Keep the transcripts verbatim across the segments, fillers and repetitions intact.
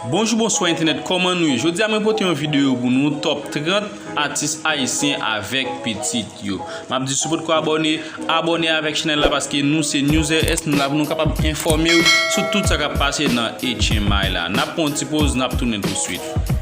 Bonjou, bonswa entènèt, kòman nou ye? Jodi a mwen pote yon videyo pou nou, top trant atis ayisyen avèk pitit yo. M ap di sou potko abòne, abòne avèk chanèl la paske nou se News R S, nou la pou nou kapab enfòme w sou tout sa k ap pase nan H M I la. N ap pran yon ti poz, n ap tounen touswit.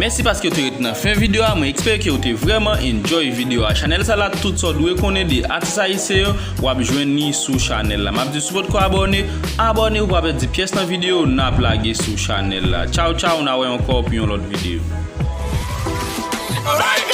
Mèsi paske w te ret nan fen videyo a. Mwen espere ke w te vrèman enjoy videyo a. Chanèl sa la, tout sa w dwe konnen de atis ayisyen yo, w ap jwenn li sou chanèl la. M ap di sou potko abòne, abòne pou w pa pèdi pyès nan videyo n ap lage sou chanèl la. Tchaw, tchaw, n a wè ankò pou yon lòt videyo. Alright,